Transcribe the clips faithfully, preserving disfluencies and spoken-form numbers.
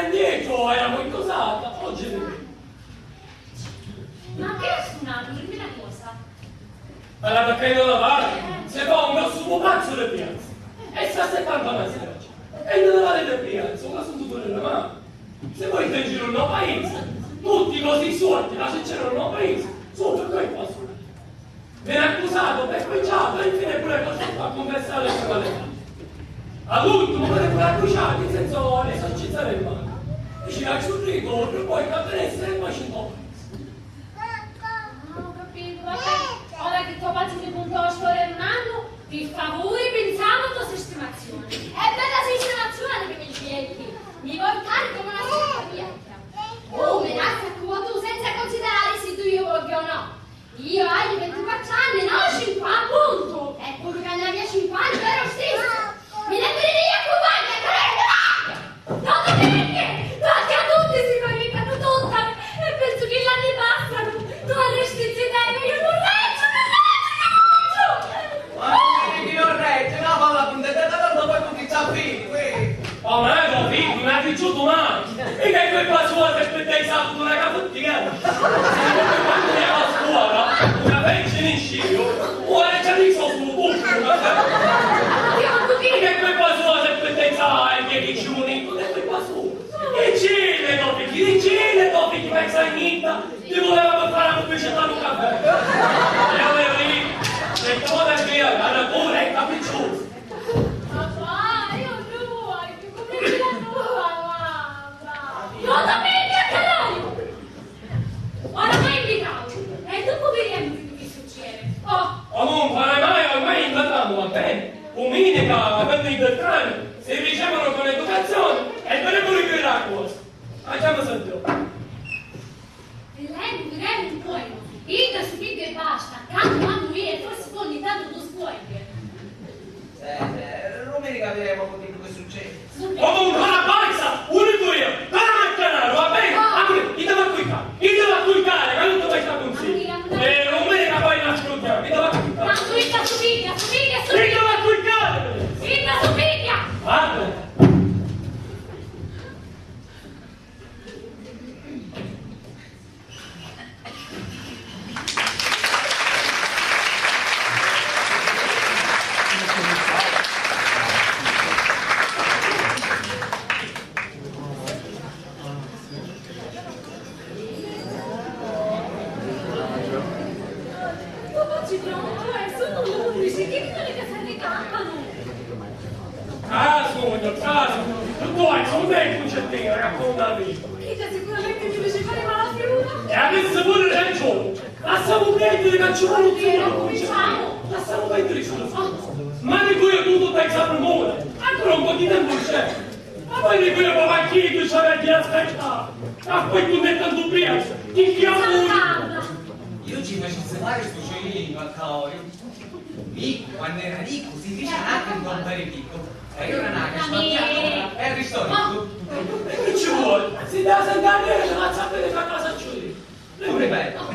Indietro era molto usata, oggi è vero. Ma che è suonato? Dimmi una cosa. Alla taccaina da parte, se fa un grosso pupazzo di piazza. E sta settanta metri. E non la vale di piazza, ma sono tutto nella mano. Se voi in giro nel paese, tutti così suonati, la c'era nel paese, sotto e poi qua sotto. Viene accusato, pecucciato e infine pure costretto a confessare le sue malefatte. All'ultimo viene pure accusciato in senso esorcizare il male. Dice che ha sciurrito, poi va a essere il macintone. Ah, ho capito, vabbè. Ora che tuo padre mi contò la storia di un anno, per favore pensiamo alla tua sistemazione. È bella sistemazione che mi scegli. Mi vuoi fare come una signora vecchia. Oh, me lascia qua tu senza considerare se tu io voglio o no. Io aggio vintiquattru anni, no cinque, appuntu! E puru ca n'avia cinquanta, ero stissa! Mi ne pirria cu vagghia, caretta vagghia! Non ti perdi! Tocca a tutti, signorita, non tutta! E penso che gli anni passano! Tu arresti zitella, io non reggo, non reggo, non reggo! Ma chi non regge? No, ma la puntata tanto poi tu chi ci affidi, qui! Oh, ma è un figlio, ma chi ci domani? E che colpa sua se aspetta i sabato una capotina? Quando andiamo a scuola, una vecchia in giro, ora c'è lì sotto un buco, una... E che colpa sua se aspetta i sai che chi ci unito? Che colpa sua? Che c'è le dopo, chi c'è le dopo, chi pensa in niente? Ti voleva per fare la pubblicità di un caffè. E allora lì, e poi da qui, alla natura, è capriccioso. Papà, io non voglio, come io non voglio, mamma. Non ti metti a calare! Oramai mi calmo, e dopo vediamo che succede. Oh! Comunque, oramai, ormai invadiamo, va bene? Domenica, quando i Beltrani si ricevono con educazione e dovrebbero richiudere la cosa. Facciamo sentire. Vedemu, vedemu un poco. Idda si pigghia e basta. Tantu quannu io e forsi poi ogni tantu tu scuoglie. Eh, eh, domenica vedemu un pochino che succede. Comunque, la balza, unico io, però non è canaro, va bene? Ah. Apri, idda va qui, idda va qui, cara, ma non ti fai sta così. Eh, domenica poi nascondiamo, idda va qui. Tantu idda si pigghia, si pigghia, si pigghia. Idda va qui, cara. Idda si pigghia. Guarda. Casu, voglio casu! Tu hai un bel concettino, racconta a me! Chidda sicuramente ti dice fare mala figura! E avessi pure ragione! Lassamu perdere, che ci vuole un zero! Cominciamo! Lassamu perdere, sono fatto! Ma dico io, tu, tu stai sempre male! Ancora un po' di tempo c'è! Ma poi dico io, papà, chi tu c'hai da aspettare? Ma poi tu metti tanto presto! Chi chiama? Io ci facessi fare sto cioccolino a Claudio. Nicu, quannu era nicu, si fici a naca ntô barificu, ca iu era naca sbattiatura e arristò nicu. E chi ci vuole? Si dà sentare, ci va a sapere che cosa ci vuole. Lu ripeto.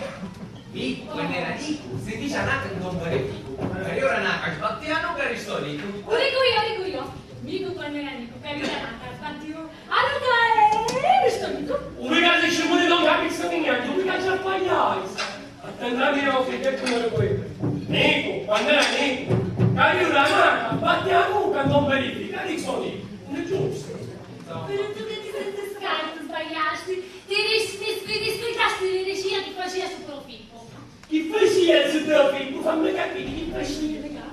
Nicu, quannu era nicu, si fici a naca ntô barificu, ca iu era naca sbattiatura e arristò nicu. Lu dicu io, lu dicu io. Nicu, quannu era nicu, ca iu era naca sbattiatura. Allora, eh, mi sto dicendo. Unica dicimuni non capisco niente, unica ci appagliai. Attendami, no, che detto non lo puoi. Nico, quando era Nico, cari una mano, batti la bocca, non verifica, dico Nico, non è giusto. Però tu che ti senti scarico, sbagliasti, ti ris-, ti sfi-, ti sfidasti di regia che faceva su profitto. Chi faceva su profitto? Fammi capire, chi faceva?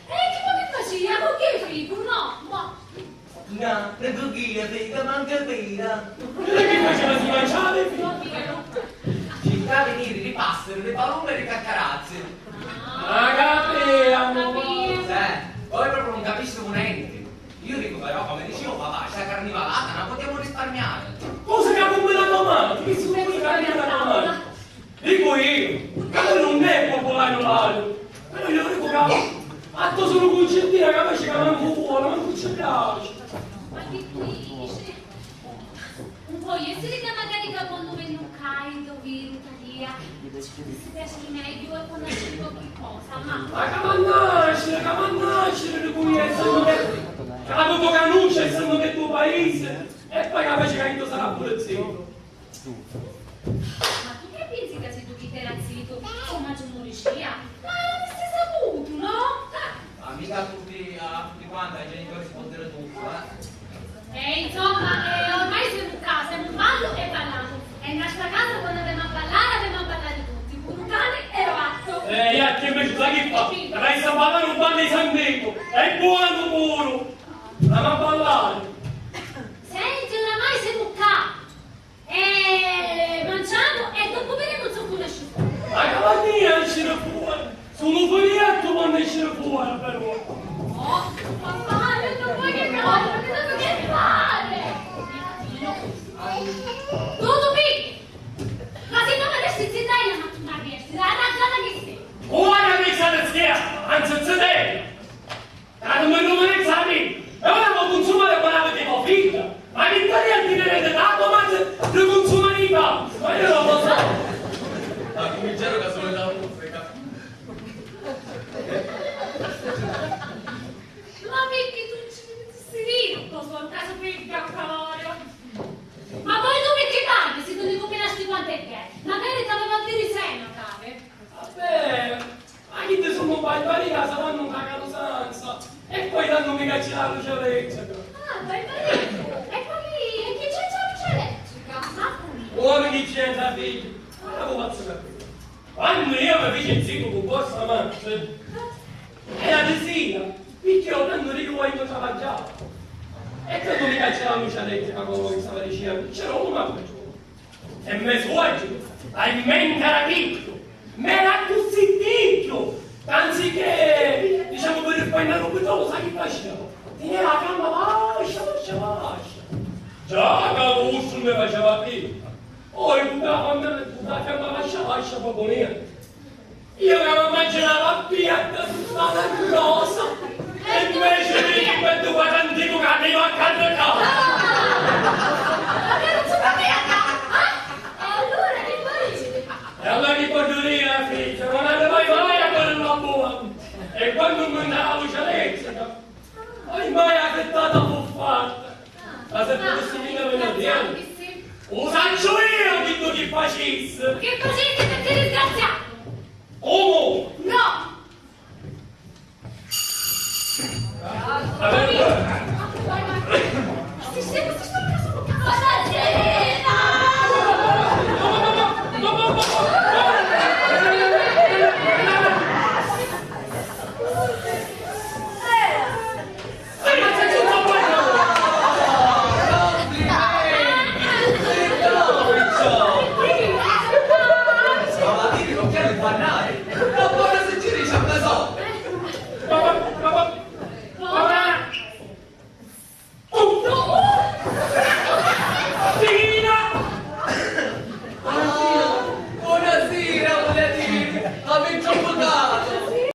E chi poi che faceva? Con che fico? No, ma... No, non con chi fico, manco vera. Quello che faceva si mangiava il fico. Io fico. Circava di dire, di passare, di palume e di caccarazze. Ah, capì, amore. Capì. Eh, voi proprio non capissero niente. Io dico, però, come dicevo, papà, sta carnivalata non la possiamo risparmiare. Cosa che ha combinato male? Che si può risparmiare la mano? Dico io, ma quello non è popolare orale, quello io dico che ha fatto solo concertina, capace che manco vuole, manco ci piace. Ma che dici? Non può essere che magari da quando venne un caldo, vero, Italia, si piace meglio e conosce qualche cosa, ma... Ma che mannaggia, che mannaggia, dico io, essendo che, che ha avuto Canuccia, essendo che tuo paese, e E poi capaci ca iddu sarà puru zittu. Ma tu chi pensi ca siddu chi t'era zittu, o Maggio muricia? Ma l'avissi saputu, no? Ah. Ma mica a tutti, a tutti quanti, ai genitori si può dire tutto, eh. E insomma, eh, ormai semu ccà, semu ballu e ballamu. E nta sta casa quannu avemu a ballari, avemu a ballari tutti, puru u cani e u gattu. Eh, e chi invece sai chi fa? Sì. Resta a ballari un ballu di San Vito, e buono puru! Andiamo a ballare! Senti, oramai semu ccà! E manciamu e dopu videmu zoccu nesci fora. Ma chi vogghia nesciri fora? Sulu furiettu pò nesciri fora, però. Oh, papà, io non voglio cavolo, ma dopo che fare? Tutto qui! Ma si non mi resti zitella, ma tu mi resti, la ragione che sei. Ora mi sa schiera, anzi zitella! Ca nun mi rumurizzati! E ora lu cunsuma di quella di to figlia! Ma chi t'aria a tenere di tanto, ma se lu cunsuma di tanto! Ma io non lo so! Ma cominciare da sola la musica. Ma perché tu non ci metti serino, cosa un caso per il calcolario? Ma poi tu perché parli se tu li cumpinasti quanto è che? Magari t'aveva a dire sei, magari. Vabbè, ma chi ti sunnu barbaria, sarannu un cacatu sanza, e poi tannu mi cacci la luce elettrica. Ah, barbaria! E poi, e chi c'entra la luce elettrica? Ma poi. Ora chi c'entra, figlio? Ora lo faccio capire. Quando io mi feci zittu cu vostra madre, era di sera, perché io tannu dico voglio travagghiare. E quando mi cacci la luce elettrica, come stava dicendo, c'era una persona. E me suocciu, a mente era picchiu, ma era accussì picchiu, ca anziché, diciamo, per risparmiare un pizzolo, sai chi faceva? Teneva la gamba vascia, vascia, vascia. Già ca lu vostru mi faceva picca, poi cu la gamba, cu la gamba vascia, vascia, proprio niente. Io ca m'immaginava a Pietro tutta rosa, e invece vidi quantu quadranticu ca arriva a carricà! Ma che non si sapeva, eh? E allora che poi? E allora chi voglio dire, figlia, non arrivai mai a quello buono! E quando non andava la luce elettrica, ormai la frittata fu fatta! Ma se potessi mica venire, eh? Lo saccio io chi tu chi facissi! Che facissi, perché disgraziato? Comu? No!